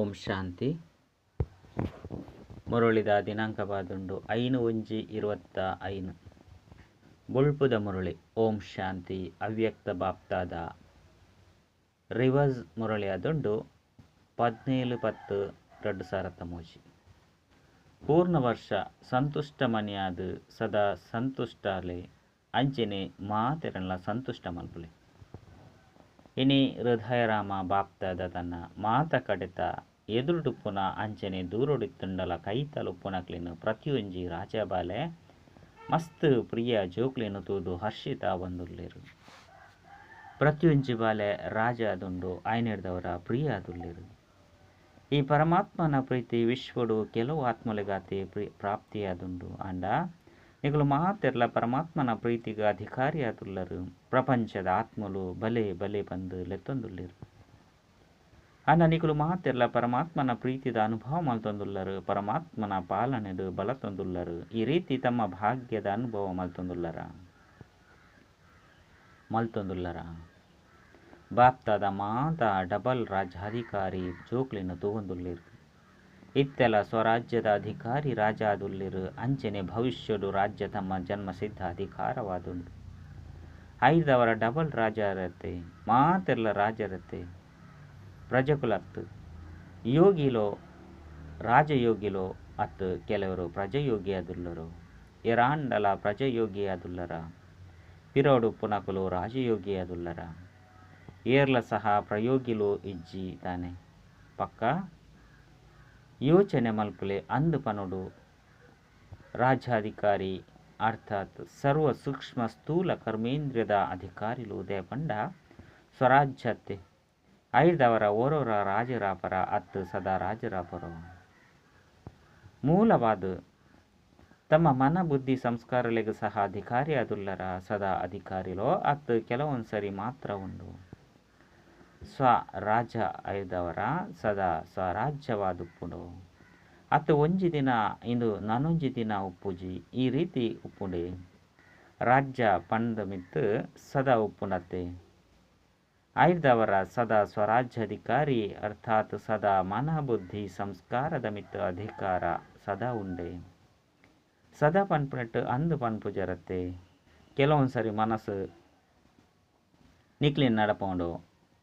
ಓಂ ಶಾಂತಿ. ಮುರಳಿದ ದಿನಾಂಕ ಬಾದುಂಡು 5/1/25. ಬೊಳ್ಪುದ ಮುರಳಿ. ಓಂ ಶಾಂತಿ. ಅವ್ಯಕ್ತ ಬಾಪ್ತಾದ ರಿವರ್ಸ್ ಮುರಳಿ ಅದುಂಡು 17/10/2003. ಪೂರ್ಣ ವರ್ಷ ಸಂತುಷ್ಟ ಮನಿಯಾದ ಸದಾ ಸಂತುಷ್ಟಾಲೆ ಅಂಚನೆ ಮಾತೆರಲ್ಲ ಸಂತುಷ್ಟ ಮಲ್ಪುಲೆ. ಇನಿ ಹೃದಯರಾಮ ಬಾಪ್ತಾದ ತನ್ನ ಮಾತ ಕಡೆತ ಎದುರುಡುಪ್ಪುನ ಅಂಚನೆ ದೂರೊಡಿತ್ತುಂಡಲ ಕೈತಲುಪ್ಪುನಕ್ಲೆನ್ ಪ್ರತಿಯೊಂಜಿ ರಾಜಬಾಲೆ ಮಸ್ತ್ ಪ್ರಿಯ ಜೋಕ್ಲೆನ್ ತೂದು ಹರ್ಷಿತ ಬಂದುಲ್ಲೇರು. ಪ್ರತಿಯೊಂಜಿ ಬಾಲೆ ರಾಜ ಅದುಂಡು ಆಯ್ನೆಡ್ದವರ ಪ್ರಿಯ ಅದುಲ್ಲೇರು. ಈ ಪರಮಾತ್ಮನ ಪ್ರೀತಿ ವಿಶ್ವಡು ಕೆಲವು ಆತ್ಮಲೆಗಾತಿ ಪ್ರಾಪ್ತಿಯಾದುಂಡು. ಆಂಡ ನಿಕುಲು ಮಾತೆರ್ಲ ಪರಮಾತ್ಮನ ಪ್ರೀತಿಗೆ ಅಧಿಕಾರಿಯಾದುಲ್ಲರು. ಪ್ರಪಂಚದ ಆತ್ಮಲು ಬಲೆ ಬಲೆ ಪಂದು ಲೆತ್ತೊಂದುಲ್ಲೇರು. ಆಂಡ ನಿಕುಲು ಮಾತೆರ್ಲ ಪರಮಾತ್ಮನ ಪ್ರೀತಿದ ಅನುಭವ ಮಲ್ತೊಂದುಲ್ಲರು. ಪರಮಾತ್ಮನ ಪಾಲನೆಡು ಬಲತೊಂದುಲ್ಲರು. ಈ ರೀತಿ ತಮ್ಮ ಭಾಗ್ಯದ ಅನುಭವ ಮಲ್ತೊಂದುಲ್ಲರ. ಬಾಪ್ತಾದ ಮಾತಾ ಡಬಲ್ ರಾಜಾಧಿಕಾರಿ ಜೋಕ್ಲೆನ್ ತೂವೊಂದುಲ್ಲೆರ್. ಇತ್ತೆಲ ಸ್ವರಾಜ್ಯದ ಅಧಿಕಾರಿ ರಾಜ ಆದುಲ್ಲೆರ್. ಅಂಚನೆ ಭವಿಷ್ಯಡು ರಾಜ್ಯ ತಮ್ಮ ಜನ್ಮಸಿದ್ಧ ಅಧಿಕಾರವಾದುಂಡು. ಐದವರ ಡಬಲ್ ರಾಜರತೆ ಮಾತೆರ್ಲ ರಾಜರತೆ ಪ್ರಜಕುಲತ್ತು ಯೋಗಿಲೋ ರಾಜಯೋಗಿಲೋ ಅತ್ತು ಕೆಲವರು ಪ್ರಜಯೋಗಿ ಆದುಲ್ಲರು. ಎರಾಂಡಲ ಪ್ರಜಯೋಗಿ ಆದುಲ್ಲರ. ಪಿರೋಡು ಪುನಕುಲು ರಾಜಯೋಗಿ ಆದುಲ್ಲರ. ಏರ್ಲ ಸಹ ಪ್ರಯೋಗಿಲು ಇಜ್ಜಿ ತಾನೆ ಪಕ್ಕ ಯೋಚನೆ ಮಲ್ಪುಲೆ ಅಂದು ಪನೋಡು. ರಾಜ್ಯಾಧಿಕಾರಿ ಅರ್ಥಾತ್ ಸರ್ವ ಸೂಕ್ಷ್ಮ ಸ್ಥೂಲ ಕರ್ಮೇಂದ್ರಿಯದ ಅಧಿಕಾರಿಲು ದೇಪಂಡ ಸ್ವರಾಜ್ಯತೆ ಐದವರ ಓರೋರ ರಾಜರಾಪರ ಅತ್ತು ಸದಾ ರಾಜರಾಪರ. ಮೂಲವಾದ ತಮ್ಮ ಮನ ಬುದ್ಧಿ ಸಂಸ್ಕಾರಲೆಗ್ ಸಹ ಅಧಿಕಾರಿ ಆದುಲ್ಲರ. ಸದಾ ಅಧಿಕಾರಿಲೋ ಅತ್ತು ಕೆಲವೊಂದು ಸರಿ ಮಾತ್ರ ಉಂಡು. ಸ್ವರಾಜ ಐದವರ ಸದಾ ಸ್ವರಾಜ್ಯವಾದುಪ್ಪುಂಡು. ಅತ್ತು ಒಂಜಿ ದಿನ ಇಂದು ನಾನೊಂಜಿ ದಿನ ಉಪ್ಪುಜಿ ಈ ರೀತಿ ಉಪ್ಪುಂಡೆ. ರಾಜ್ಯ ಪಂದ ಮಿತ್ತು ಸದಾ ಉಪ್ಪುಂಡತ್ತೆ. ಐದವರ ಸದಾ ಸ್ವರಾಜ್ಯಾಧಿಕಾರಿ ಅರ್ಥಾತ್ ಸದಾ ಮನ ಬುದ್ಧಿ ಸಂಸ್ಕಾರದ ಮಿತ್ತು ಅಧಿಕಾರ ಸದಾ ಉಂಡೆ. ಸದಾ ಪನ್ಪುನೆಟ್ ಅಂದು ಪನ್ಪು ಜರತ್ತೆ. ಕೆಲವೊಂದು ಸರಿ ಮನಸ್ಸು ನಿಕ್ಲಿನ ನಡಪೌಂಡು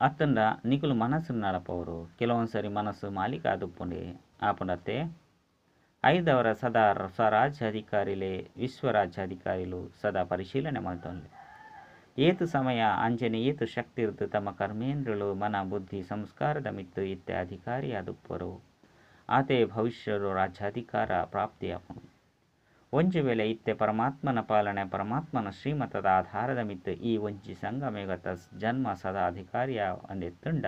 ಅತ್ತಂಡ ನಿಕುಲು ಮನಸ್ಸು ನಡಪವರು. ಕೆಲವೊಂದು ಸರಿ ಮನಸ್ಸು ಮಾಲೀಕ ಆದುಪ್ಪುಂಡೆ ಆಪುಂಡತ್ತೆ. ಐದವರ ಸದಾ ಸ್ವರಾಜ್ಯಾಧಿಕಾರಿಲೇ ವಿಶ್ವರಾಜ್ಯಾಧಿಕಾರಿಲು ಸದಾ ಪರಿಶೀಲನೆ ಮಲ್ತೊನ್ಲೆ. ಏತು ಸಮಯ ಅಂಚನೆ ಏತು ಶಕ್ತಿ ಇರ್ದು ತಮ್ಮ ಕರ್ಮೇಂದ್ರಳು ಮನ ಬುದ್ಧಿ ಸಂಸ್ಕಾರದ ಮಿತ್ತು ಇತ್ತೆ ಅಧಿಕಾರಿಯಾದುಪ್ಪರು. ಆತೆ ಭವಿಷ್ಯರು ರಾಜ್ಯಾಧಿಕಾರ ಪ್ರಾಪ್ತಿಯಾಪುಂಡು. ಒಂಜಿ ವೇಳೆ ಇತ್ತೆ ಪರಮಾತ್ಮನ ಪಾಲನೆ ಪರಮಾತ್ಮನ ಶ್ರೀಮತದ ಆಧಾರದ ಮಿತ್ತು ಈ ಒಂಜಿ ಸಂಗಮೇಗತ ಜನ್ಮ ಸದಾ ಅಧಿಕಾರಿಯ ಅಂದೆತ್ತುಂಡ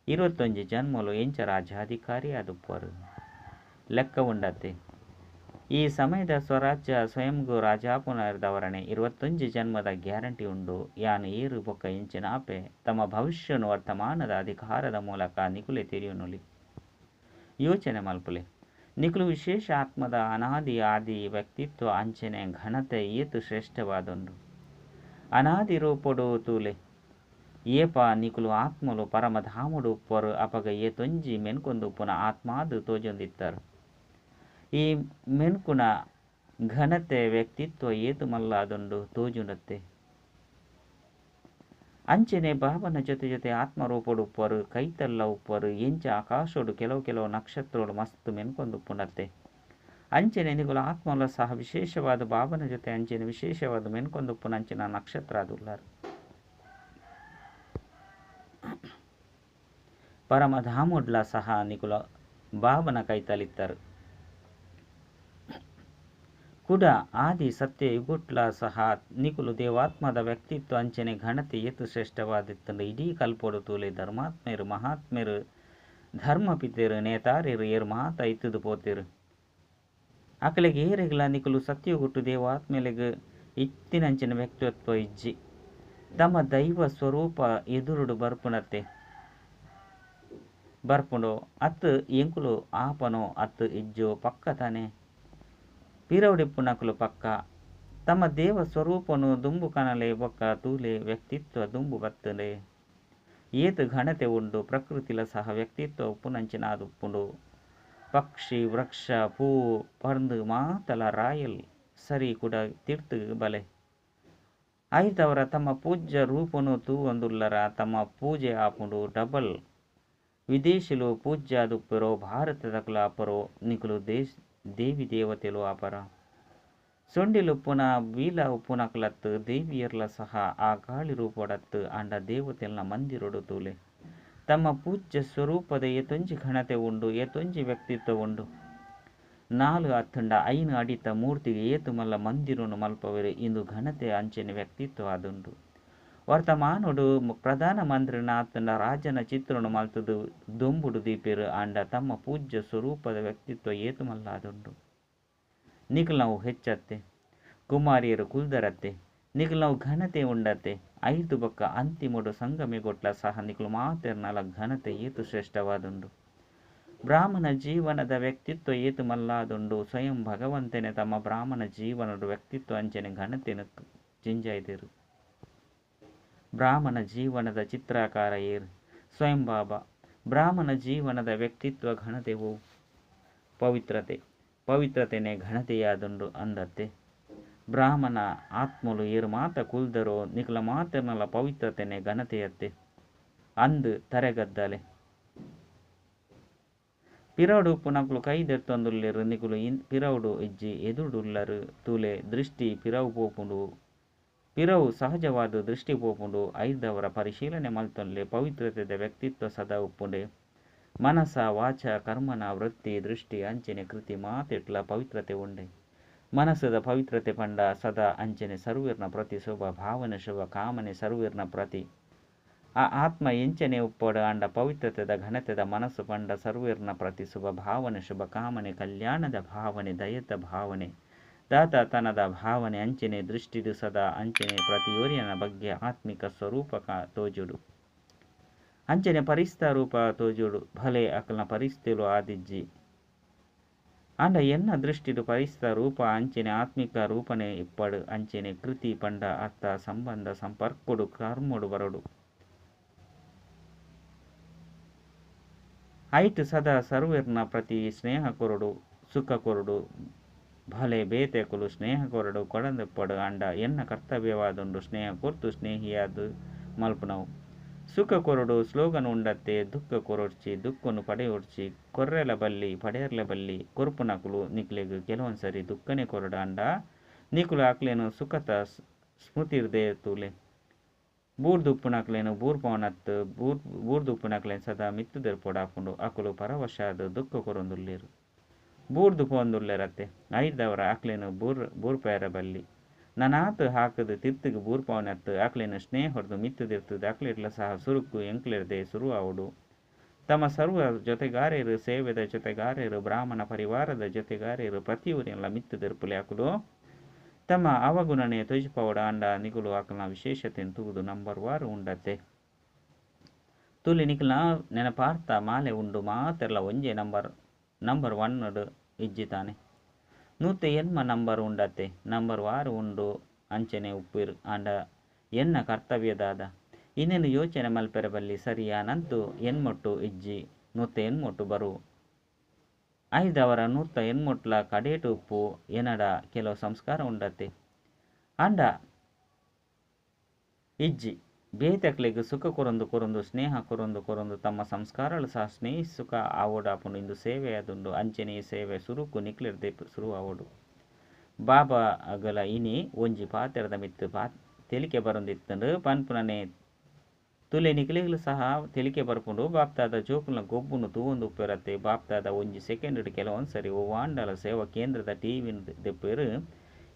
21 ಜನ್ಮಲು ಎಂಚ ರಾಜ್ಯಾಧಿಕಾರಿ ಆದುಪ್ಪರು ಲೆಕ್ಕ ಉಂಡತ್ತೆ. ಈ ಸಮಯದ ಸ್ವರಾಜ್ಯ ಸ್ವಯಂಗೂ ರಾಜಾಪುನರ್ದವರಣೆ 21 ಜನ್ಮದ ಗ್ಯಾರಂಟಿ ಉಂಡು. ಯಾನು ಏರು ಬೊಕ್ಕ ಎಂಚಿನ ಆಪೆ ತಮ್ಮ ಭವಿಷ್ಯನು ವರ್ತಮಾನದ ಅಧಿಕಾರದ ಮೂಲಕ ನಿಕುಲೆ ತೆರೆಯುನುಲಿ. ಯೋಚನೆ ಮಲ್ಪುಲೆ. ನಿಕುಲು ವಿಶೇಷ ಆತ್ಮದ ಅನಾದಿ ಆದಿ ವ್ಯಕ್ತಿತ್ವ ಅಂಚನೆ ಘನತೆ ಏತು ಶ್ರೇಷ್ಠವಾದುಂಡು. ಅನಾದಿ ರೂಪೊಡು ತೂಲೆ. ಏಪ ನಿಕುಲು ಆತ್ಮಲು ಪರಮಧಾಮುಡು ಉಪ್ಪರು ಅಪಗ ಏತೊಂಜಿ ಮೆನ್ಕೊಂದು ಉಪ್ಪುನ ಆತ್ಮಾದು ತೋಜೊಂದಿತ್ತರು. ಈ ಮೆನ್ಕುನ ಘನತೆ ವ್ಯಕ್ತಿತ್ವ ಏತು ಮಲ್ಲಾದುಂಡು ತೋಜುಂಡತ್ತೆ. ಅಂಚನೆ ಬಾಬನ ಜೊತೆ ಜೊತೆ ಆತ್ಮರೂಪಡು ಉಪ್ಪರು ಕೈತಲ್ಲ ಉಪ್ಪರು. ಎಂಚ ಆಕಾಶೋಡು ಕೆಲವು ಕೆಲವು ನಕ್ಷತ್ರಗಳು ಮಸ್ತ್ ಮೆನ್ಕೊಂದು ಉಪ್ಪುಂಡತ್ತೆ. ಅಂಚನೆ ನಿಗುಲ ಆತ್ಮಲ ಸಹ ವಿಶೇಷವಾದ ಬಾಬನ ಜೊತೆ ಅಂಚನೆ ವಿಶೇಷವಾದ ಮೆನ್ಕೊಂದು ಉಪ್ಪುನ ಅಂಚಿನ ನಕ್ಷತ್ರ ಅದುಲ್ಲಾರು. ಪರಮಧಾಮುಡ್ಲ ಸಹ ನಿಕುಲ ಬಾಬನ ಕೈತಲಿತ್ತರು. ಕುಡ ಆದಿ ಸತ್ಯ ಯುಗುಟ್ಲ ಸಹ ನಿಕುಲು ದೇವಾತ್ಮದ ವ್ಯಕ್ತಿತ್ವ ಅಂಚನೆ ಘನತೆ ಏತು ಶ್ರೇಷ್ಠವಾದಿತ್ತಂಡು. ಇಡೀ ಕಲ್ಪೊಡು ತೂಲೆ ಧರ್ಮಾತ್ಮೇರು ಮಹಾತ್ಮೇರು ಧರ್ಮಪಿತೇರು ನೇತಾರೇರು ಏರು ಮಾತ ಇತ್ತದು ಪೋತೇರು. ಅಕಲೆಗೆ ಏರೆಗ್ಲ ನಿಕುಲು ಸತ್ಯಗುಟ್ಟು ದೇವಾತ್ಮೇಲೆಗ್ ಇತ್ತಿನಂಚಿನ ವ್ಯಕ್ತಿತ್ವ ಇಜ್ಜಿ. ತಮ್ಮ ದೈವ ಸ್ವರೂಪ ಎದುರುಡು ಬರ್ಪುಣತ್ತೆ ಬರ್ಪುಂಡು. ಅತ್ತು ಎಂಕುಲು ಆಪನೋ ಅತ್ತು ಇಜ್ಜೋ ಪಕ್ಕ ತಾನೆ. ಪಿರವಡಿಪ್ಪುನಕುಲು ಪಕ್ಕ ತಮ್ಮ ದೇವ ಸ್ವರೂಪನು ದುಂಬು ಕನಲೆ ಬೊಕ್ಕ ತೂಲೆ ವ್ಯಕ್ತಿತ್ವ ದುಂಬು ಬತ್ತಲೆ. ಏತ್ ಘನತೆ ಉಂಡು ಪ್ರಕೃತಿಲ ಸಹ ವ್ಯಕ್ತಿತ್ವ ಉಪ್ಪುನಂಚಿನ ಉಪ್ಪುಂಡು ಪಕ್ಷಿ ವೃಕ್ಷ ಪೂ ಪರ್ಂದ್ ಮಾತಲ ರಾಯಲ್ ಸರಿ ಕೂಡ ತಿರ್ತು ಬಲೆ ಐತವರ ತಮ್ಮ ಪೂಜ್ಯ ರೂಪನು ತೂವೊಂದುಲ್ಲರ ತಮ್ಮ ಪೂಜೆ ಆಪುಂಡು ಡಬಲ್ ವಿದೇಶಿಲು ಪೂಜ್ಯಾದುಪ್ಪೆರೋ ಭಾರತದಕುಲು ಆಪರೋ ನಿಕುಲು ದೇಶ ದೇವಿ ದೇವತೆಲು ಆಪರ ಸೊಂಡಿಲುಪ್ಪುನ ಬೀಲ ಉಪ್ಪುನಕುಲತ್ತು ದೇವಿಯರ್ಲ ಸಹ ಆ ಕಾಳಿ ರೂಪಡತ್ತು ಆಂಡ ದೇವತೆಲ್ನ ಮಂದಿರೊಡು ತೂಲೆ ತಮ್ಮ ಪೂಜ್ಯ ಸ್ವರೂಪದ ಏತೊಂಜಿ ಘನತೆ ಉಂಡು ಏತೊಂಜಿ ವ್ಯಕ್ತಿತ್ವ ಉಂಡು 4 ಅತ್ತಂಡ 5 ಅಡಿತ ಮೂರ್ತಿಗೆ ಏತು ಮಲ್ಲ ಮಂದಿರನು ಮಲ್ಪವೆರು ಇಂದು ಘನತೆ ಅಂಚನೆ ವ್ಯಕ್ತಿತ್ವ ಆದುಂಡು ವರ್ತಮಾನೋಡು ಪ್ರಧಾನ ಮಂತ್ರಿನ ಅತ್ತಂಡ ರಾಜನ ಚಿತ್ರನು ಮಲ್ತದು ದೊಂಬುಡು ದೀಪೆರು ಆಂಡ ತಮ್ಮ ಪೂಜ್ಯ ಸ್ವರೂಪದ ವ್ಯಕ್ತಿತ್ವ ಏತು ಮಲ್ಲ ಆದುಂಡು ನಿಕುಲು ನಾವು ಹೆಚ್ಚತ್ತೆ ಕುಮಾರಿಯರು ಕುಲ್ದರತ್ತೆ ನಿಕುಲು ನಾವು ಘನತೆ ಉಂಡತ್ತೆ 5 ಬೊಕ್ಕ ಅಂತಿಮೊಡು ಸಂಗಮಿಗೊಟ್ಲ ಸಹ ನಿಕುಲು ಮಾತೆರ್ನಲ ಘನತೆ ಏತು ಶ್ರೇಷ್ಠವಾದುಂಡು ಬ್ರಾಹ್ಮಣ ಜೀವನದ ವ್ಯಕ್ತಿತ್ವ ಏತು ಮಲ್ಲಾದುಂಡು ಸ್ವಯಂ ಭಗವಂತನೇ ತಮ್ಮ ಬ್ರಾಹ್ಮಣ ಜೀವನದ ವ್ಯಕ್ತಿತ್ವ ಅಂಚನೆ ಘನತೆಯನ್ನು ಜಿಂಜಾಯ್ದಿರು ಬ್ರಾಹ್ಮಣ ಜೀವನದ ಚಿತ್ರಾಕಾರ ಏರು ಸ್ವಯಂ ಬಾಬಾ ಬ್ರಾಹ್ಮಣ ಜೀವನದ ವ್ಯಕ್ತಿತ್ವ ಘನತೆವು ಪವಿತ್ರತೆ ಪವಿತ್ರತೆನೇ ಘನತೆಯಾದುಂಡು ಅಂದತ್ತೆ ಬ್ರಾಹ್ಮಣ ಆತ್ಮಲು ಏರು ಮಾತ ಕುಲ್ದರೋ ನಿಕುಲ ಮಾತೆರ್ನಲ ಪವಿತ್ರತೆನೇ ಘನತೆಯತ್ತೆ ಅಂದು ತರೆಗದ್ದಲೆ ಪಿರೌಡು ಉಪ್ಪುನಕುಲು ಕೈ ದೆರ್ತೊಂದುಲ್ಲೆರು ನಿಕುಲು ಪಿರೌಡು ಇಜ್ಜಿ ಎದುರುಡುಲ್ಲರು ತೂಲೆ ದೃಷ್ಟಿ ಪಿರವು ಪೋಪುಂಡು ಪಿರವು ಸಹಜವಾದ ದೃಷ್ಟಿ ಪೋಪುಂಡು ಐದವರ ಪರಿಶೀಲನೆ ಮಲ್ತೊನ್ಲೆ ಪವಿತ್ರತೆದ ವ್ಯಕ್ತಿತ್ವ ಸದಾ ಉಪ್ಪುಂಡೆ ಮನಸ ವಾಚ ಕರ್ಮನ ವೃತ್ತಿ ದೃಷ್ಟಿ ಅಂಚನೆ ಕೃತಿ ಮಾತೆಟ್ಲ ಪವಿತ್ರತೆ ಉಂಡೆ ಮನಸ್ಸದ ಪವಿತ್ರತೆ ಪಂಡ ಸದಾ ಅಂಚನೆ ಸರ್ವೀರ್ನ ಪ್ರತಿ ಶುಭ ಭಾವನೆ ಶುಭ ಕಾಮನೆ ಸರ್ವೀರ್ನ ಪ್ರತಿ ಆ ಆತ್ಮ ಎಂಚನೆ ಉಪ್ಪಡು ಅಂಡ ಪವಿತ್ರತೆದ ಘನತೆದ ಮನಸ್ಸು ಪಂಡ ಸರ್ವೀರ್ನ ಪ್ರತಿ ಶುಭ ಭಾವನೆ ಶುಭ ಕಾಮನೆ ಕಲ್ಯಾಣದ ಭಾವನೆ ದಯದ ಭಾವನೆ ದಾತತನದ ಭಾವನೆ ಅಂಚನೆ ದೃಷ್ಟಿದು ಸದಾ ಅಂಚನೆ ಪ್ರತಿಯೋರ್ಯನ ಬಗ್ಗೆ ಆತ್ಮಿಕ ಸ್ವರೂಪಕ ತೋಜುಡು ಅಂಚನೆ ಪರಿಸ್ತ ರೂಪ ತೋಜುಡು ಭಲೆ ಅಕಲ್ನ ಪರಿಸ್ಥಿತಿಲು ಆದಿಜ್ಜಿ ಅಂಡ ಎನ್ನ ದೃಷ್ಟಿಡು ಪರಿಸ್ತ ರೂಪ ಅಂಚನೆ ಆತ್ಮಿಕ ರೂಪನೆ ಇಪ್ಪಡು ಅಂಚನೆ ಕೃತಿ ಪಂಡ ಅರ್ಥ ಸಂಬಂಧ ಸಂಪರ್ಕೊಡು ಕರ್ಮೊಡು ಬರಡು ಐಟ್ ಸದಾ ಸರ್ವೇರ್ನ ಪ್ರತಿ ಸ್ನೇಹ ಕೊರಡು ಸುಖ ಕೊರಡು ಭಲೆ ಬೇತೆಕುಲು ಸ್ನೇಹ ಕೊರಡು ಕೊಡಂದೆಪ್ಪಡು ಅಂಡ ಎನ್ನ ಕರ್ತವ್ಯವಾದುಂಡು ಸ್ನೇಹ ಕೊರ್ತು ಸ್ನೇಹಿಯಾದ ಮಲ್ಪುನವು ಸುಖ ಕೊರಡು ಸ್ಲೋಗನ್ ಉಂಡತ್ತೆ ದುಃಖ ಕೊರೊಡ್ಚಿ ದುಃಖನು ಪಡೆಯೊಡ್ಚಿ ಕೊರ್ರೆಲ ಬಲ್ಲಿ ಪಡೆಯರ್ಲ ಬಲ್ಲಿ ಕೊರ್ಪುನಕುಲು ನಿಕ್ಲೆಗ್ ಕೆಲವೊಂದ್ಸರಿ ದುಃಖನೇ ಕೊರಡು ಅಂಡ ನಿಕುಲು ಆಕ್ಲೇನು ಸುಖತ ಸ್ಮೃತಿರ್ದೇ ತೂಲೆ ಬೂರ್ದುಪ್ಪುನಕ್ಲೇನು ಬೂರ್ಪವನತ್ತು ಬೂರ್ದುಪ್ಪುನಕ್ಲೇನು ಸದಾ ಮಿತ್ತುದೆರ್ಪೊಡಾಪುಂಡು ಅಕುಲು ಪರವಶಾದ ದುಃಖ ಕೊರೊಂದುಲ್ಲೇರು ಬೂರ್ದು ಪೋಂದುಲ್ಲೇರತ್ತೆ ಐದವರ ಅಕ್ಲೇನು ಬೂರ್ಪೇರ ಬಲ್ಲಿ ನನಾತು ಹಾಕದು ತಿರ್ತುಗು ಬೂರ್ಪವನತ್ತು ಅಕ್ಲೇನು ಸ್ನೇಹ ಹೊಡೆದು ಮಿತ್ತುದಿರ್ತದೆ ಅಕ್ಲೆಟ್ಲ ಸಹ ಸುರುಕು ಎಂಕ್ಲೆರ್ದೆ ಸುರು ಆವುಡು ತಮ್ಮ ಸರ್ವ ಜೊತೆಗಾರರು ಸೇವೆದ ಜೊತೆಗಾರರು ಬ್ರಾಹ್ಮಣ ಪರಿವಾರದ ಜೊತೆಗಾರರು ಪ್ರತಿಯೊರಿಯೆಲ್ಲ ಮಿತ್ತುದೆರ್ಪುಲೆ ಅಕುಲು ತಮ್ಮ ಅವಗುಣನೆ ತೊಜಿಪವಡ ಅಂಡ ನಿಗುಲು ಆಕಲ್ನ ವಿಶೇಷತೆಯನ್ನು ತೂದು ನಂಬರ್ ವಾರು ಉಂಡತ್ತೆ ತುಲಿ ನಿಕುಲ್ನ ನೆನಪಾರ್ಥ ಮಾಲೆ ಉಂಡು ಮಾತೆರ್ಲ ಒಂಜೆ ನಂಬರ್ ನಂಬರ್ 1 ಇಜ್ಜಿತಾನೆ 108 ನಂಬರ್ ಉಂಡತ್ತೆ ನಂಬರ್ ವಾರು ಉಂಡು ಅಂಚನೆ ಉಪ್ಪಿರು ಅಂಡ ಎನ್ನ ಕರ್ತವ್ಯದಾದ ಇನ್ನೇನು ಯೋಚನೆ ಮಲ್ಪೆರ ಬಲ್ಲಿ ಸರಿಯಾನಂತೂ ಎನ್ಮೊಟ್ಟು ಇಜ್ಜಿ 108 ಬರು ಐದವರ 108 ಕಡೇಟು ಉಪ್ಪು ಎನಡ ಕೆಲವು ಸಂಸ್ಕಾರ ಉಂಡತ್ತೆ ಅಂಡ ಇಜ್ಜಿ ಬೇತಕ್ಲೆಗ್ ಸುಖ ಕೊರೊಂದು ಕೊರೊಂದು ಸ್ನೇಹ ಕೊರೊಂದು ಕೊರೊಂದು ತಮ್ಮ ಸಂಸ್ಕಾರಗಳು ಸಹ ಸ್ನೇಹಿ ಸುಖ ಆವೋಡಾಪುಂಡು ಇಂದು ಸೇವೆ ಆದುಂಡು ಅಂಚನೆ ಸೇವೆ ಸುರುಕು ನಿಕ್ಲಿರ್ದೆ ಸುರು ಆವೋಡು ಬಾಬಾ ಅಗಲ ಇನಿ ಒಂಜಿ ಪಾತೆರದ ಮಿತ್ತು ತೆಲಿಕೆ ಬರೊಂದಿತ್ತಂಡು ಪನ್ಪುನನೆ ತುಲೆ ನಿಕ್ಲೆಗ್ಲು ಸಹ ತೆಲಿಕೆ ಬರ್ಪುಂಡು ಬಾಪ್ತಾದ ಜೋಕುಲ್ನ ಗೊಬ್ಬುನು ತೂವೊಂದು ಉಪ್ಪೆರತ್ತೆ ಬಾಪ್ತಾದ ಒಂಜಿ ಸೆಕೆಂಡ್ ಕೆಲವೊಂದ್ಸರಿ ಒವ್ವಾಂಡಲ ಸೇವಾ ಕೇಂದ್ರದ ಟಿವಿ ದೆಪ್ಪೇರು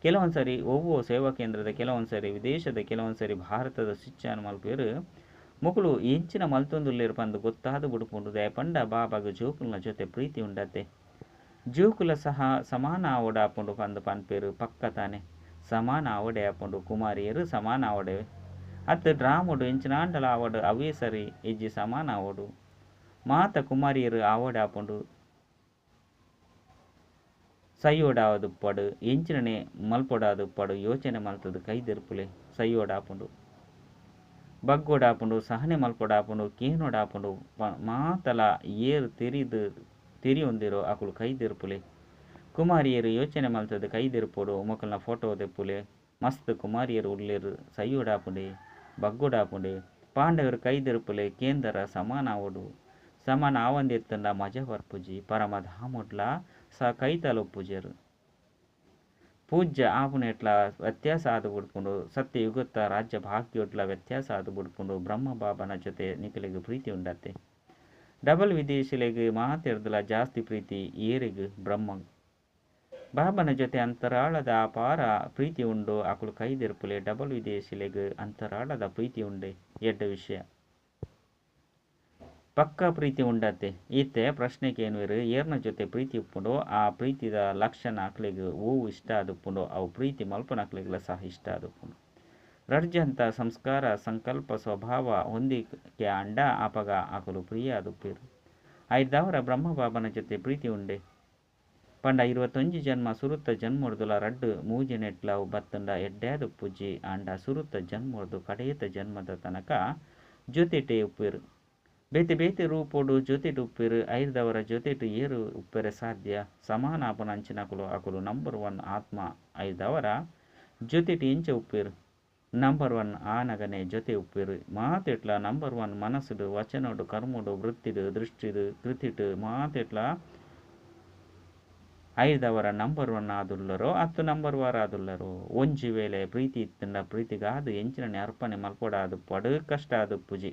ಕೆಲವೊಂದ್ಸರಿ ಒವ್ವೋ ಸೇವಾ ಕೇಂದ್ರದ ಕೆಲವೊಂದ್ಸರಿ ವಿದೇಶದ ಕೆಲವೊಂದ್ಸರಿ ಭಾರತದ ಸ್ವಿಚ್ ಆನ್ ಮಲ್ಪೇರು ಮುಕುಲು ಎಂಚಿನ ಮಲ್ತೊಂದುಲ್ಲೇರು ಪಂದು ಗೊತ್ತಾದ ಬುಡುಪುಂಡು ದಯಪಂಡ ಬಾಬಾಗ ಜೋಕುಲ್ನ ಜೊತೆ ಪ್ರೀತಿ ಉಂಡತ್ತೆ ಜೋಕುಲ ಸಹ ಸಮಾನ ಆವಡಾಪುಂಡು ಪಂದು ಪನ್ಪೇರು ಪಕ್ಕ ತಾನೆ ಸಮಾನ ಆವಡೆ ಆಪುಂಡು ಕುಮಾರಿಯರು ಸಮಾನ ಆವಡೆ ಅತ್ತು ಡ್ರಾಮುಡು ಎಂಚಿನಾಂಡಲ ಆವಡು ಅವೇ ಸರಿ ಇಜ್ಜಿ ಸಮಾನ ಆವಡು ಮಾತ ಕುಮಾರಿಯರು ಆವಡೆ ಆಪುಂಡು ಸೈಯೋಡಾವದುಪ್ಪಡು ಎಂಚಿನನೆ ಮಲ್ಪೊಡಾದುಪ್ಪಡು ಯೋಚನೆ ಮಲ್ತದು ಕೈದೆರ್ಪುಲೆ ಸೈಯೋಡಾಪುಂಡು ಬಗ್ಗೊಡಾಪುಂಡು, ಸಹನೆ ಮಲ್ಪೊಡಾಪುಂಡು, ಕೇನೊಡಾಪುಂಡು. ಮಾತಲ ಏರ್ ತೆರಿದು ತೆರಿಯೊಂದಿರೋ ಅಕುಲು ಕೈದಿರ್ಪುಲೆ. ಕುಮಾರಿಯರು ಯೋಚನೆ ಮಲ್ತದ ಕೈದಿರ್ಪೊಡು. ಮೊಕಲ್ನ ಫೋಟೋ ದೆಪ್ಪುಲೆ. ಮಸ್ತ್ ಕುಮಾರಿಯರು ಉಲ್ಲೇರು, ಸೈಯೊಡಾಪುಂಡೆ, ಬಗ್ಗೊಡಾಪುಂಡೆ. ಪಾಂಡವರು ಕೈದಿರ್ಪುಲೆ. ಕೇಂದ್ರ ಸಮಾನ ಆವೊಡು. ಸಮಾನ ಆವಂದಿತ್ತಂಡ ಮಜಾ ಬರ್ಪುಜಿ. ಪರಮಧಾಮೊಡ್ಲ ಸ ಕೈತಲ್ ಉಪ್ಪುಜೆರು. ಪೂಜ್ಯ ಆಪುನೆಟ್ಲ ವ್ಯತ್ಯಾಸ ಆದ್ ಬುಡ್ಪುಂಡು. ಸತ್ಯಯುಗತ್ತ ರಾಜ್ಯ ಭಾಗ್ಯೊಡ್ಲ ವ್ಯತ್ಯಾಸ ಆದ್ ಬುಡ್ಪುಂಡು. ಬ್ರಹ್ಮ ಬಾಬನ ಜೊತೆ ನಿಕಲೆಗ್ ಪ್ರೀತಿ ಉಂಡತ್ತೆ. ಡಬಲ್ ವಿದೇಶಿಲೆಗ್ ಮಾತೆರ್ದಲ ಜಾಸ್ತಿ ಪ್ರೀತಿ ಏರೆಗ್? ಬ್ರಹ್ಮ ಬಾಬನ ಜೊತೆ ಅಂತರಾಳದ ಅಪಾರ ಪ್ರೀತಿ ಉಂಡು. ಅಕುಲು ಕೈದಿರ್ಪುಲೆ. ಡಬಲ್ ವಿದೇಶಿಲೆಗ್ ಅಂತರಾಳದ ಪ್ರೀತಿ ಉಂಡೆ, ಎಡ್ಡೆ ವಿಷಯ. ಪಕ್ಕಾ ಪ್ರೀತಿ ಉಂಡತ್ತೆ. ಇತ್ತೆ ಪ್ರಶ್ನೆ ಕೇನುವೆರು, ಏರ್ನ ಜೊತೆ ಪ್ರೀತಿ ಉಪ್ಪುಂಡೋ ಆ ಪ್ರೀತಿದ ಲಕ್ಷಣ ಅಕ್ಲೆಗ್ ಓವು ಇಷ್ಟ ಆದುಪ್ಪುಂಡೋ ಅವು ಪ್ರೀತಿ ಮಲ್ಪನಕ್ಲೆಗ್ಲ ಸಹ ಇಷ್ಟ ಆದುಪ್ಪುಂಡು. ರಡ್ಜಂತ ಸಂಸ್ಕಾರ ಸಂಕಲ್ಪ ಸ್ವಭಾವ ಹೊಂದಿಕೆ ಆಂಡ ಆಪಗ ಅಕುಲು ಪ್ರಿಯ ಆದುಪ್ಪೇರು. ಐದಾವರ ಬ್ರಹ್ಮ ಬಾಬನ ಜೊತೆ ಪ್ರೀತಿ ಉಂಡೆ ಪಂಡ 21 ಜನ್ಮ ಸುರುತ್ತ ಜನ್ಮೊರ್ದುಲ ರಡ್ಡು ಮೂಜನೆಟ್ಲ ಬತ್ತಂಡ ಎಡ್ಡಾದುಪ್ಪುಜಿ. ಆಂಡ ಸುರುತ್ತ ಜನ್ಮೊರ್ದು ಕಡೇತ ಜನ್ಮದ ತನಕ ಜೊತೆಟೇ ಉಪ್ಪೇರು. ಬೇತೆ ಬೇತೆ ರೂಪೊಡು ಜೊತೆಟ್ ಉಪ್ಪೇರು. ಐರ್ದವರ ಜೊತೆಟ್ ಏರು ಉಪ್ಪೆರೆ ಸಾಧ್ಯ? ಸಮಾನ ಆಪುನ ಅಂಚಿನಕುಲು ಅಕುಲು ನಂಬರ್ 1 ಆತ್ಮ. ಐರ್ದವರ ಜೊತೆಟ್ ಎಂಚ ಉಪ್ಪೇರು? ನಂಬರ್ 1 ಆನಗನೆ ಜೊತೆ ಉಪ್ಪೇರು. ಮಾತೆಟ್ಲ ನಂಬರ್ 1 ಮನಸ್ಸುಡು, ವಚನೊಡು, ಕರ್ಮೊಡು, ವೃತ್ತಿಡು, ದೃಷ್ಟಿಡು, ಕೃತಿಟ್ ಮಾತೆಟ್ಲ ಐರ್ದವರ ನಂಬರ್ 1 ಆದುಲ್ಲರೋ ಅತ್ತು ನಂಬರ್ 1 ಆದುಲ್ಲರೋ. ಒಂಜಿ ವೇಳೆ ಪ್ರೀತಿ ಇತ್ತಂಡ ಪ್ರೀತಿಗಾದು ಎಂಚಿನನೆ ಅರ್ಪಣೆ ಮಲ್ಪೊಡಾದು ಪಡು ಕಷ್ಟ ಆದುಪ್ಪುಜಿ.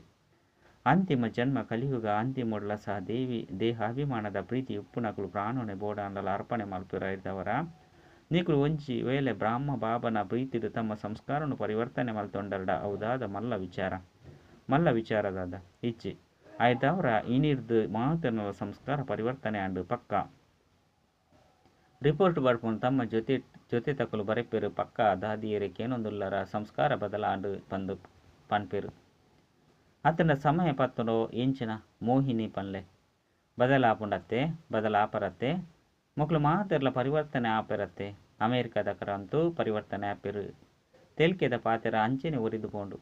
ಅಂತಿಮ ಜನ್ಮ ಕಲಿಯುಗ ಅಂತಿಮೊಡ್ಲ ಸಹ ದೇವಿ ದೇಹಾಭಿಮಾನದ ಪ್ರೀತಿ ಉಪ್ಪುನಕುಲು ಪ್ರಾಣನೆ ಬೋಡಾಂಡಲ ಅರ್ಪಣೆ ಮಲ್ಪುರ. ಐರ್ದವರ ನಿಕುಲು ಒಂಜಿ ವೇಳೆ ಬ್ರಹ್ಮ ಬಾಬನ ಪ್ರೀತಿಡು ತಮ್ಮ ಸಂಸ್ಕಾರವನ್ನು ಪರಿವರ್ತನೆ ಮಲ್ತೊಂಡರ್ಡ ಅವುದಾದ ಮಲ್ಲ ವಿಚಾರ, ಮಲ್ಲ ವಿಚಾರದಾದ ಇಚ್ಛೆ. ಐರ್ದವರ ಇನಿರ್ದು ಮಾತನಲ ಸಂಸ್ಕಾರ ಪರಿವರ್ತನೆ ಆಂಡು ಪಕ್ಕ ರಿಪೋರ್ಟ್ ಬರ್ಪುಂಡು. ತಮ್ಮ ಜೊತೆ ಜೊತೆ ತಕಲು ಬರೆಪೇರು. ಪಕ್ಕ ದಾದಿಯರೆ ಕೇನೊಂದುಲ್ಲರ ಸಂಸ್ಕಾರ ಬದಲಾಂಡು ಪಂದು ಪನ್ಪೇರು. ಅತನ ಸಮಯ ಪತ್ತುಂಡೋ ಎಂಚಿನ ಮೋಹಿನಿ ಪನ್ಲೆ ಬದಲಾಪುಂಡತ್ತೆ, ಬದಲಾಪರತ್ತೆ. ಮೊಕ್ಲು ಮಾತೆರ್ಲ ಪರಿವರ್ತನೆ ಆಪೆರತ್ತೆ. ಅಮೇರಿಕಾದ ಕರಂತೂ ಪರಿವರ್ತನೆ ಆಪೆರು. ತೆಲಿಕೆದ ಪಾತೆರ ಅಂಚೆನೆ ಒರಿದು ಪೋಂಡು.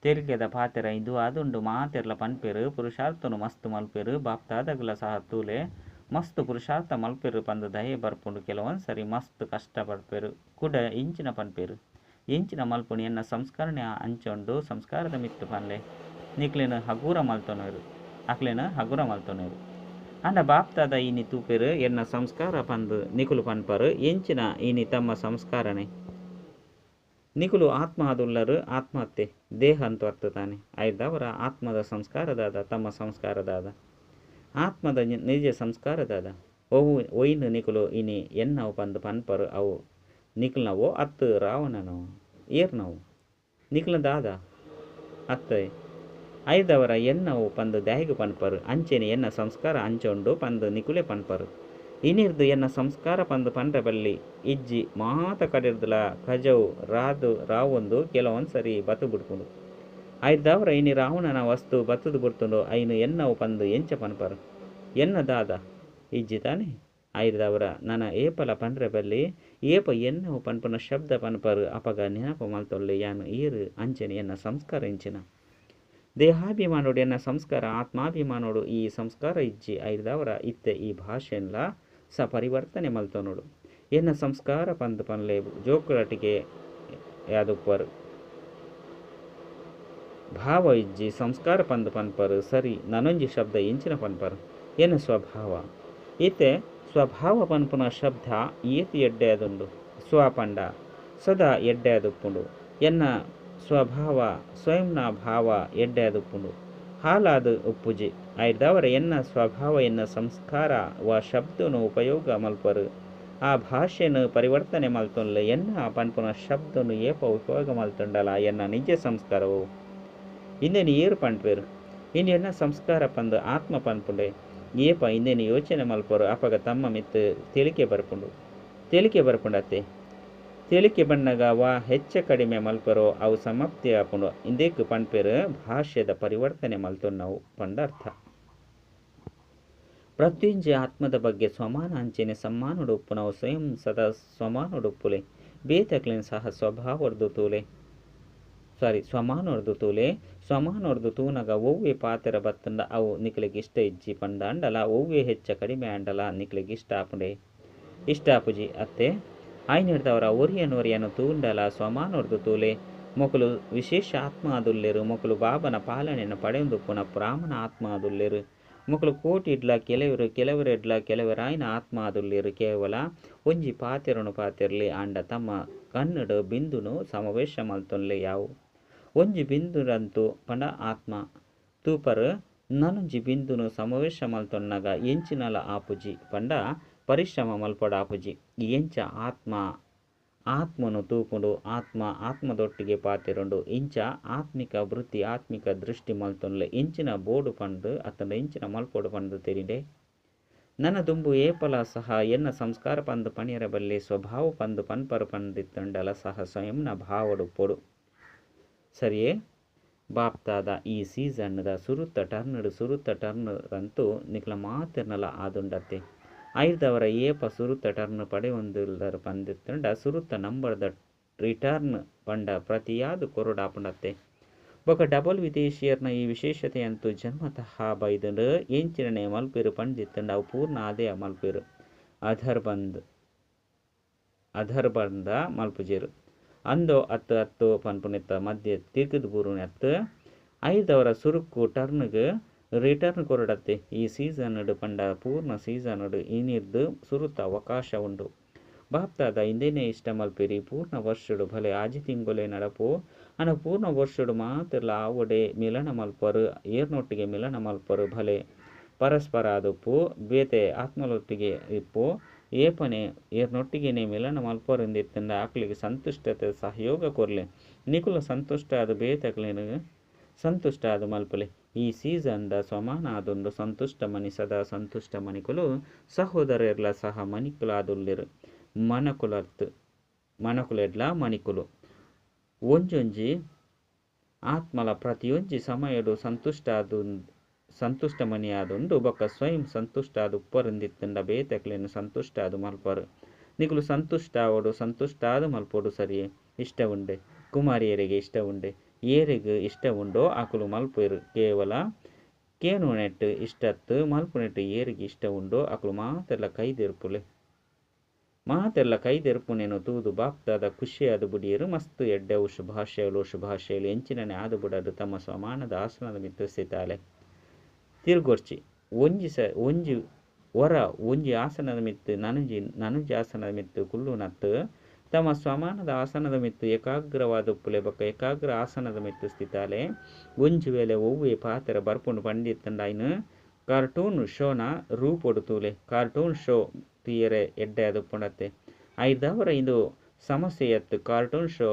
ತೆಲಿಕೆದ ಪಾತೆರ ಇಂದು ಆದುಂಡು. ಮಾತೆರ್ಲ ಪನ್ಪೆರು, ಪುರುಷಾರ್ಥನು ಮಸ್ತ್ ಮಲ್ಪೆರು. ಬಾಪ್ತಾದಗಲ ಸಹ ತೂಲೆ ಮಸ್ತ್ ಪುರುಷಾರ್ಥ ಮಲ್ಪೆರು ಪಂದು ದಯೆ ಬರ್ಪುಂಡು. ಕೆಲವೊಂದು ಸರಿ ಮಸ್ತ್ ಕಷ್ಟ ಪಡ್ಪೆರು ಕೂಡ ಇಂಚಿನ ಪನ್ಪೆರು. ಎಂಚಿನ ಮಲ್ಪುಣಿ ಎನ್ನ ಸಂಸ್ಕರಣೆ ಅಂಚೊಂಡು ಸಂಸ್ಕಾರದ ಮಿತ್ತು ಪನ್ಲೆ ನಿಕ್ಲೆನ ಹಗುರ ಮಲ್ತೊನರು, ಅಕ್ಲೆನ ಹಗುರ ಮಲ್ತೊನರು. ಅಂಡ ಬಾಪ್ತಾದ ಇನಿ ತೂಪೆರು ಎನ್ನ ಸಂಸ್ಕಾರ ಪಂದು ನಿಕುಲು ಪನ್ಪರು. ಎಂಚಿನ ಇನಿ ತಮ್ಮ ಸಂಸ್ಕಾರನೆ? ನಿಕುಲು ಆತ್ಮ ಆದುಲ್ಲರು, ಆತ್ಮಹತ್ಯೆ ದೇಹ ಅಂತೂ ಅರ್ಥ ತಾನೆ. ಐದವರ ಆತ್ಮದ ಸಂಸ್ಕಾರದಾದ ತಮ್ಮ ಸಂಸ್ಕಾರದಾದ ಆತ್ಮದ ನಿಜ ಸಂಸ್ಕಾರದಾದ ಒವು ಒಯ್ನು ನಿಕುಲು ಇನಿ ಎನ್ನವು ಪಂದು ಪನ್ಪರು. ಅವು ನಿಕ್ಲನವೋ ಅತ್ತು ರಾವಣನೋ ಏರ್ನವು ನಿಕ್ಲ ದಾದ ಅತ್ತೆ. ಐದವರ ಎನ್ನವು ಪಂದು ದಾಯಿಗು ಪನ್ಪರು. ಅಂಚೆನೆ ಎನ್ನ ಸಂಸ್ಕಾರ ಅಂಚೊಂಡು ಪಂದು ನಿಕುಲೆ ಪನ್ಪರು. ಇನಿರ್ದು ಎನ್ನ ಸಂಸ್ಕಾರ ಪಂದು ಪನ್ರೆ ಬಲ್ಲಿ ಇಜ್ಜಿ. ಮಾತ ಕಡೆರ್ದುಲ ಕಜವು ರಾದು ರಾವೊಂದು ಕೆಲವೊಂದು ಸರಿ ಬತ್ತು ಬಿಡ್ಪುಂಡು. ಐದವರ ಇನಿ ರಾವಣನ ವಸ್ತು ಬತ್ತದು ಬಿಡ್ತುಂಡು. ಐನು ಎನ್ನವು ಪಂದು ಎಂಚ ಪನ್ಪರು? ಎನ್ನ ದಾದ ಇಜ್ಜಿ ತಾನೆ. ಐದವರ ನನ ಏಪಲ ಪನ್ರೆ ಬಲ್ಲಿ ಏಪ ಎನ್ನವು ಪನ್ಪುನ ಶಬ್ದ ಪನ್ಪರು. ಅಪಗ ನೆನಪು ಮಲ್ತೊಲ್ಲೆ ಯಾನು ಏರು ಅಂಚೆನೆ ಎನ್ನ ಸಂಸ್ಕಾರ ಎಂಚಿನ. ದೇಹಾಭಿಮಾನೋಡು ಎನ್ನ ಸಂಸ್ಕಾರ, ಆತ್ಮಾಭಿಮಾನೋಡು ಈ ಸಂಸ್ಕಾರ ಇಜ್ಜಿ. ಐದವರ ಇತ್ತೆ ಈ ಭಾಷೆನ್ಲ ಸ ಪರಿವರ್ತನೆ ಮಲ್ತೊನೋಡು. ಎನ್ನ ಸಂಸ್ಕಾರ ಪಂದು ಪನ್ಲೆ ಜೋಕುಲಟಿಗೆ ಯಾದುಪ್ಪರು ಭಾವ ಇಜ್ಜಿ. ಸಂಸ್ಕಾರ ಪಂದು ಪನ್ಪರು ಸರಿ. ನನೊಂಜಿ ಶಬ್ದ ಎಂಚಿನ ಪನ್ಪರು? ಎನ್ನ ಸ್ವಭಾವ. ಇತ್ತೆ ಸ್ವಭಾವ ಪನ್ಪುನ ಶಬ್ದ ಏತಿ ಎಡ್ಡೆ ಅದುಂಡು. ಸ್ವಪಂಡ ಸದಾ ಎಡ್ಡೆ ಅದುಪ್ಪುಂಡು. ಎನ್ನ ಸ್ವಭಾವ ಸ್ವಯಂನ ಭಾವ ಎಡ್ಡೆ ಅದುಪ್ಪುಂಡು, ಹಾಲಾದ ಉಪ್ಪುಜಿ. ಐದವರ ಎನ್ನ ಸ್ವಭಾವ ಎನ್ನ ಸಂಸ್ಕಾರ ವ ಶಬ್ದನು ಉಪಯೋಗ ಮಲ್ಪರು. ಆ ಭಾಷೆನು ಪರಿವರ್ತನೆ ಮಲ್ತೊನ್ಲೆ. ಎನ್ನ ಪನ್ಪುನ ಶಬ್ದನು ಏಪ ಉಪಯೋಗ ಮಲ್ತೊಂಡಲ ಎನ್ನ ನಿಜ ಸಂಸ್ಕಾರವು ಇಂದೇನು ಏರು ಪನ್ಪೇರು. ಇನ್ನು ಎನ್ನ ಸಂಸ್ಕಾರ ಪಂದು ಆತ್ಮ ಪನ್ಪುಂಡೆ. ಏಪ ಇಂದೇನು ಯೋಚನೆ ಮಲ್ಪರು ಅಪಗ ತಮ್ಮ ಮಿತ್ತು ತಿಳಿಕೆ ಬರ್ಪುಂಡು. ತಿಳಿಕೆ ಬರ್ಪುಂಡತ್ತೆ. ತಿಳಿಕೆ ಬಣ್ಣಗ ವಾ ಹೆಚ್ಚ ಕಡಿಮೆ ಮಲ್ಪರೋ ಅವು ಸಮಾಪ್ತಿ ಆಪುಂಡು. ಇಂದೇಕ್ ಪನ್ಪೇರು ಭಾಷೆದ ಪರಿವರ್ತನೆ ಮಲ್ತೊನ್ನವು ಪಂಡ ಅರ್ಥ. ಪ್ರತಿಯೊಂಜಿ ಆತ್ಮದ ಬಗ್ಗೆ ಸ್ವಮಾನ ಅಂಚೆನೆ ಸಮ್ಮಾನೋಡು ಉಪ್ಪುನವು ಸ್ವಯಂ ಸದಾ ಸ್ವಮಾನೋಡು ಉಪ್ಪುಲೆ. ಬೇತಕ್ಲೆನ್ ಸಹ ಸ್ವಭಾವರ್ದು ತೂಲೆ. ಸಾರಿ ಸ್ವಮಾನೊರ್ದು ತೂಲೆ. ಸ್ವಮಾನೊರ್ದು ತೂನಗ ಒವ್ವೆ ಪಾತೆರ ಬತ್ತಂಡ ಅವು ನಿಕ್ಲೆಗ್ ಇಷ್ಟ ಇಜ್ಜಿ ಪಂದಾಂಡಲ ಒವ್ವೆ ಹೆಚ್ಚ ಕಡಿಮೆ ಆಂಡಲ ನಿಕ್ಲೆಗ್ ಇಷ್ಟ ಆಪುಂಡೆ ಇಷ್ಟ ಆಪುಜಿ ಅತ್ತೆ. ಆಯ್ನೆಡ್ದವರ ಒರಿಯನ್ ಒರಿಯನ್ ತೂಂಡಲ ಸ್ವಮಾನೊರ್ದು ತೂಲೆ. ಮೊಕುಲು ವಿಶೇಷ ಆತ್ಮ ಆದುಲ್ಲೆರ್. ಮೊಕುಲು ಬಾಬನ ಪಾಲನೆಯನ್ನು ಪಡೆಯೊಂದುಪ್ಪುನ ಬ್ರಾಹ್ಮಣ ಆತ್ಮ ಆದುಲ್ಲೆರ್. ಮೊಕುಲು ಕೋಟಿಡ್ಲ ಕೆಲವರು ಕೆಲವರೆಡ್ಲ ಕೆಲವರಾಯಿನ ಆತ್ಮ ಆದುಲ್ಲೆರ್. ಕೇವಲ ಒಂಜಿ ಪಾತೆರನು ಪಾತೆರ್ಲಿ ಆಂಡ ತಮ್ಮ ಕಣ್ಣುಡು ಬಿಂದುನು ಸಮಾವೇಶ ಮಲ್ತೊನ್ಲೆ ಯಾವು. ಒಂಜಿ ಬಿಂದುಡಂತೂ ಪಂಡ ಆತ್ಮ ತೂಪರ್ ನನೊಂಜಿ ಬಿಂದುನು ಸಮಾವೇಶ ಮಲ್ತೊನ್ನಗ ಎಂಚಿನಲ ಆಪುಜಿ ಪಂಡ ಪರಿಶ್ರಮ ಮಲ್ಪಡಾಪುಜಿ. ಎಂಚ ಆತ್ಮ ಆತ್ಮನು ತೂಪುಂಡು, ಆತ್ಮ ಆತ್ಮದೊಟ್ಟಿಗೆ ಪಾತೆರುಂಡು. ಇಂಚ ಆತ್ಮಿಕ ವೃತ್ತಿ ಆತ್ಮಿಕ ದೃಷ್ಟಿ ಮಲ್ತೊನ್ಲೆ. ಎಂಚಿನ ಬೋಡು ಪಂದ್ ಅತ್ತಂಡ ಎಂಚಿನ ಮಲ್ಪೊಡು ಪಂದ್ ತೆರಿಂಡೆ. ನನ್ನ ದುಂಬು ಏಪಲ ಸಹ ಎನ್ನ ಸಂಸ್ಕಾರ ಪಂದ್ ಪಣಿಯರ ಬಲ್ಲೆ ಸ್ವಭಾವ ಪಂದ್ ಪನ್ಪರ್ ಪಂದಿತ್ತಂಡಲ ಸಹ ಸ್ವಯಂನ ಭಾವಡುಪ್ಪೊಡು. ಸರಿಯೇ? ಬಾಪ್ತಾದ ಈ ಸೀಸನ್ದ ಸುರುತ್ತ ಟರ್ನ್ ಸುರುತ್ತ ಟರ್ನ್ ರಂತೂ ನಿಕ್ಲ ಮಾತೆರ್ನಲ ಆದುಂಡತ್ತೆ. ಐರ್ದವರ ಏಪ ಸುರುತ್ತ ಟರ್ನ್ ಪಡೆಯೊಂದುಲ್ಲರ್ ಪಂದಿತ್ತಂಡ ಸುರುತ್ತ ನಂಬರ್ದ ರಿಟರ್ನ್ ಪಂಡ ಪ್ರತಿಯಾದ್ ಕೊರೊಡಾಪುಂಡತ್ತೆ. ಬೊಕ ಡಬಲ್ ವಿದೇಶಿಯರ್ನ ಈ ವಿಶೇಷತೆಯಂತೂ ಜನ್ಮತಃ ಬೈದುಂಡು. ಎಂಚಿನನೆ ಮಲ್ಪೆರ್ ಪಂದಿತ್ತಂಡ ಅವು ಪೂರ್ಣ ಆದೇ ಮಲ್ಪೆರ್. ಅಧರ್ ಬಂದ ಮಲ್ಪುಜೆರ್. ಅಂದೋ ಅತ್ತು ಅತ್ತೋ ಪನ್ಪುನೆತ್ತ ಮಧ್ಯೆ ತಿರ್ಗುದು ಬೂರುನೆ ಅತ್ತು. ಐರ್ದವರ ಸುರುಕ್ಕು ಟರ್ನ್ಗ್ ರಿಟರ್ನ್ ಕೊರಡತ್ತೆ. ಈ ಸೀಸನ್ ಪಂಡ ಪೂರ್ಣ ಸೀಸನ್ ಇನಿರ್ದ್ ಸುರುತ್ತ ಅವಕಾಶ ಉಂಡು. ಬಾಪ್ತಾದ ಇಂದೇನೇ ಇಷ್ಟ ಮಲ್ಪೆರಿ. ಪೂರ್ಣ ವರ್ಷಡು ಭಲೆ ಆಜಿ ತಿಂಗೊಲೆ ನಡಪು ಆಂಡ ಪೂರ್ಣ ವರ್ಷಡು ಮಾತೆರ್ಲ ಆವಡೆ ಮಿಲನ ಮಲ್ಪರು, ಏರ್ನೊಟ್ಟಿಗೆ ಮಿಲನ ಮಲ್ಪರು ಭಲೆ ಪರಸ್ಪರ ಆದುಪ್ಪು ಬೇತೆ ಆತ್ಮಲೊಟ್ಟಿಗೆ ಇಪ್ಪು ಏಪನೆ ಏರ್ನೊಟ್ಟಿಗೆನೆ ಮಿಲನ ಮಲ್ಪರಿಂದಿತ್ತಂಡ ಆಕ್ಲೆಗ್ ಸಂತುಷ್ಟತೆ ಸಹಯೋಗ ಕೊರ್ಲೆ. ನಿಕುಲು ಸಂತುಷ್ಟ ಆದ್ ಬೇತೆಕ್ಲೆನ್ ಸಂತುಷ್ಟ ಆದ್ ಮಲ್ಪಲೆ. ಈ ಸೀಸನ್ದ ಸಮಾನ ಆದುಂಡು. ಸಂತುಷ್ಟ ಮನಿ ಸದಾ ಸಂತುಷ್ಟ ಮನಿಕುಲು ಸಹೋದರರ್ಲ ಸಹ ಮನಿಕುಲಾದುಲ್ಲೆರ್. ಮನಕುಲತ್ ಮನಕುಲೆಡ್ಲ ಮಣಿಕುಲು ಒಂಜೊಂಜಿ ಆತ್ಮಲ ಪ್ರತಿಯೊಂಜಿ ಸಮಯಡು ಸಂತುಷ್ಟ ಆದು ಸಂತುಷ್ಟ ಮನಿ ಆದುಂಡು. ಬೊಕ್ಕ ಸ್ವಯಂ ಸಂತುಷ್ಟ ಆದ್ ಉಪ್ಪರಿಂದಿತ್ತಂಡ ಬೇತೆಕ್ಲೆನ್ ಸಂತುಷ್ಟ ಆದ್ ಮಲ್ಪರು. ನಿಕುಲು ಸಂತುಷ್ಟ ಆವೊಡು, ಸಂತುಷ್ಟ ಆದ್ ಮಲ್ಪೊಡು. ಸರಿಯೇ? ಇಷ್ಟ ಉಂಡೆ ಕುಮಾರಿಯರಿಗೆ ಇಷ್ಟ ಉಂಡೆ. ಏರೆಗ್ ಇಷ್ಟ ಉಂಡೋ ಅಕುಲು ಮಲ್ಪೆರು. ಕೇವಲ ಕೇನುನೆಟ್ ಇಷ್ಟತ್ತು ಮಲ್ಪುನೆಟ್ ಏರೆಗ್ ಇಷ್ಟ ಉಂಡೋ ಅಕುಲು ಮಾತೆರ್ಲ ಕೈದೆರ್ಪುಲೆ. ಮಾತೆರ್ಲ ಕೈದೆರ್ಪುನೇನು ತೂದು ಬಾಪ್ತಾದ ಖುಷಿಯಾದ ಬುಡಿಯರು. ಮಸ್ತ್ ಎಡ್ಡೆವು. ಶುಭಾಶಯಲು ಶುಭಾಶಯಲು. ಎಂಚಿನನೆ ಆದು ಬುಡದು ತಮ್ಮ ಸಮಾನದ ಆಸನದ ಮಿತ್ತ ಸ್ಥಿತಾಲೆ ತಿರುಗೊರ್ಚಿ. ಒಂಜಿ ಒಂಜಿ ವರ ಒಂಜಿ ಆಸನದ ಮಿತ್ತು ನನೊಂಜಿ ನನೊಂಜಿ ಆಸನದ ಮಿತ್ತು ಕುಲ್ಲುನತ್ತು ತಮ್ಮ ಸ್ವಮಾನದ ಆಸನದ ಮಿತ್ತು ಏಕಾಗ್ರವಾದ ಉಪ್ಪುಲೆ. ಬೊಕ್ಕ ಏಕಾಗ್ರ ಆಸನದ ಮಿತ್ತು ಸ್ಥಿತಾಲೆ. ಒಂಜಿ ವೇಳೆ ಒವ್ವೆ ಪಾತೆರ ಬರ್ಪುಂಡು ಪಂಡಿತ್ತಂಡ ಐನು ಕಾರ್ಟೂನ್ ಶೋನ ರೂಪೊಡು ತೂಲೆ. ಕಾರ್ಟೂನ್ ಶೋ ತೂಯರೆ ಎಡ್ಡೆ ಆದುಪ್ಪುಂಡತ್ತೆ. ಐರ್ದವರ ಇಂದು ಸಮಸ್ಯೆಯತ್ತು ಕಾರ್ಟೂನ್ ಶೋ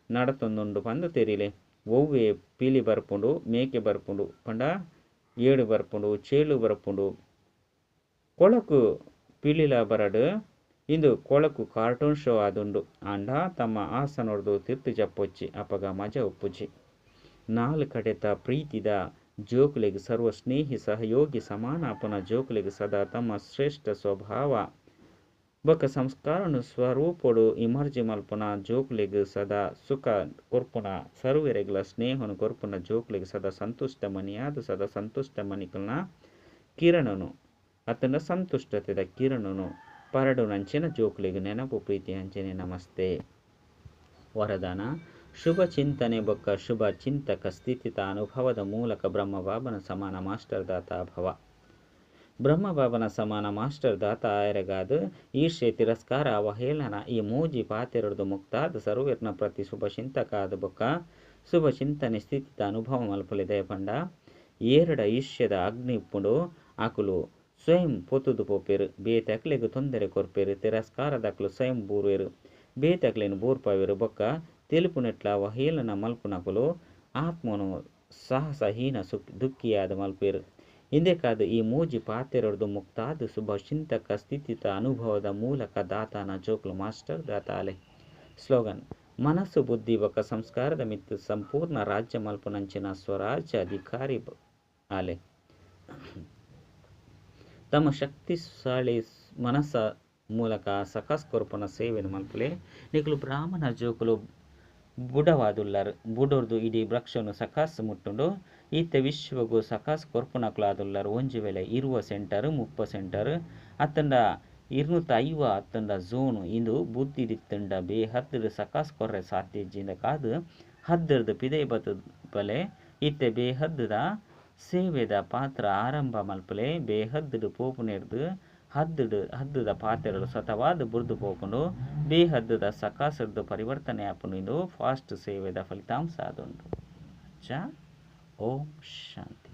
ನಡತೊಂದುಂಡು ಪಂದ್ ತೆರಿಲೆ. ಒವ್ವೆ ಪಿಲಿ ಬರ್ಪುಂಡು, ಮೇಕೆ ಬರ್ಪುಂಡು, ಪಂಡ ಏಡು ಬರ್ಪುಂಡು, ಚೇಳು ಬರ್ಪುಂಡು, ಕೊಳಕು ಪಿಲಿಲ ಬರಡು. ಇಂದು ಕೊಳಕು ಕಾರ್ಟೂನ್ ಶೋ ಆದುಂಡು. ಆಂಡ ತಮ್ಮ ಆಸನೊರ್ದು ತಿರ್ತು ಜಪ್ಪೊಚ್ಚಿ ಅಪಗ ಮಜ ಉಪ್ಪುಜಿ. ನಾಲ್ ಕಡೆತ ಪ್ರೀತಿದ ಜೋಕುಲೆಗ್ ಸರ್ವ ಸ್ನೇಹಿ ಸಹಯೋಗಿ ಸಮಾನ ಆಪುನ ಜೋಕುಲೆಗ್ ಸದಾ ತಮ್ಮ ಶ್ರೇಷ್ಠ ಸ್ವಭಾವ ಬೊಕ್ಕ ಸಂಸ್ಕಾರನು ಸ್ವರೂಪೊಡು ಇಮರ್ಜಿ ಮಲ್ಪುನ ಜೋಕುಲೆಗ್ ಸದಾ ಸುಖ ಕೊರ್ಪುನ ಸರ್ವೆರೆಗ್ಲ ಸ್ನೇಹನು ಕೊರ್ಪುನ ಜೋಕುಲೆಗ್ ಸದಾ ಸಂತುಷ್ಟ ಮನಿಯಾದ ಸದಾ ಸಂತುಷ್ಟ ಮನಿಕಲ್ನ ಕಿರಣನು ಅತ್ತಂಡ ಸಂತುಷ್ಟತೆದ ಕಿರಣನು ಪರಡುನಂಚಿನ ಜೋಕುಲೆಗ್ ನೆನಪು ಪ್ರೀತಿ ಅಂಚನೆ ನಮಸ್ತೆ. ವರದಾನ ಶುಭ ಚಿಂತನೆ ಬೊಕ್ಕ ಶುಭ ಚಿಂತಕ ಸ್ಥಿತಿತ ಅನುಭವದ ಮೂಲಕ ಬ್ರಹ್ಮಬಾಬನ ಸಮಾನ ಮಾಸ್ಟರ್ ದಾತ ಭವ. ಬ್ರಹ್ಮಬಾಬನ ಸಮಾನ ಮಾಸ್ಟರ್ ದಾತ ಆಯರೆಗಾದ ಈರ್ಷೆ ತಿರಸ್ಕಾರ ಅವಹೇಳನ ಈ ಮೂಜಿ ಪಾತೆರದು ಮುಕ್ತಾದ ಸರ್ವೇರ್ನ ಪ್ರತಿ ಶುಭ ಚಿಂತಕ ಆದ ಬೊಕ್ಕ ಶುಭ ಚಿಂತನೆ ಸ್ಥಿತಿತ ಅನುಭವ ಮಲ್ಪಲಿದೆ. ಪಂಡ ಏರಡ ಈರ್ಷ್ಯದ ಅಗ್ನಿ ಇಪ್ಪುಂಡು ಆಕುಲು ಸ್ವಯಂ ಪೊತುದು ಪೋಪೆರು, ಬೇತೆ ತೊಂದರೆ ಕೊರ್ಪೆರು, ತಿರಸ್ಕಾರದಕ್ಲು ಸ್ವಯಂ ಬೂರ್ವೆರು, ಬೇತೆ ಬೂರ್ಪವೆರು. ಬೊಕ್ಕ ತೆಲುಪುನೆಟ್ಲ ಅವಹೇಳನ ಮಲ್ಪುನಕುಲು ಆತ್ಮನು ಸಾಹಸಹೀನ ದುಃಖಿಯಾದ ಮಲ್ಪೆರು. ಇಂದೆಕಾದ ಈ ಮೂಜಿ ಪಾತೆರೊರ್ದು ಮುಕ್ತಾದ ಶುಭ ಚಿಂತಕ ಸ್ಥಿತಿತ ಅನುಭವದ ಮೂಲಕ ದಾತಾನ ಜೋಕ್ಲು ಮಾಸ್ಟರ್ ದಾತಾಲೆ. ಸ್ಲೋಗನ್ ಮನಸ್ಸು ಬುದ್ಧಿ ಬೊಕ್ಕ ಸಂಸ್ಕಾರದ ಮಿತ್ತು ಸಂಪೂರ್ಣ ರಾಜ್ಯ ಮಲ್ಪುನಂಚಿನ ಸ್ವರಾಜ್ಯ ಅಧಿಕಾರಿ ಆಲೆ. ತಮ್ಮ ಶಕ್ತಿಶಾಲಿ ಮನಸ್ಸ ಮೂಲಕ ಸಕಸ್ ಕೊರ್ಪುನ ಸೇವೆನು ಮಲ್ಪುಲೆ. ನಿಕುಲು ಬ್ರಾಹ್ಮಣ ಜೋಕುಲು ಬುಡವಾದುಲ್ಲರ್. ಬುಡೊರ್ದು ಇಡೀ ವೃಕ್ಷೊನು ಸಕಾಸ್ ಮುಟ್ಟುಂಡು. ಇತ್ತೆ ವಿಶ್ವಗ್ ಸಕಾಸ್ ಕೊರ್ಪುನಕುಲಾದುಲ್ಲರ್. ಒಂಜಿ ವೇಳೆ 20 ಸೆಂಟರ್, 30 ಸೆಂಟರ್ ಅತ್ತಂಡ 250 ಅತ್ತಂಡ ಝೋನ್ ಇಂದು ಬುದ್ಧಿಡಿತ್ತಂಡ ಬೇಹದ್ಡ್ ಸಕಾಸ್ ಕೊರ್ರೆ ಸಾಧ್ಯ ಇಜ್ಜಿಂದ ಕಾದು ಹದ್ದುರ್ದು ಪಿದೈ ಬಲೆ. ಇತ್ತೆ ಬೇಹದ್ದುದ ಸೇವೆದ ಪಾತ್ರ ಆರಂಭ ಮಲ್ಪಲೆ. ಬೇಹದ್ದುಡು ಪೋಪುನೆರ್ದು ಹದ್ದುಡು ಹದ್ದುದ ಪಾತ್ರಗಳು ಸತವಾದ ಬುರ್ದು ಪೋಪುಂಡು. ಬೇಹದ್ದುದ ಸಕಾಸರ್ದು ಪರಿವರ್ತನೆ ಆಪುಂಡು. ಇಂದು ಫಾಸ್ಟ್ ಸೇವೆದ ಫಲಿತಾಂಶ ಆದುಂಡು. ಅಚ್ಚಾ, ಓಂ ಶಾಂತಿ.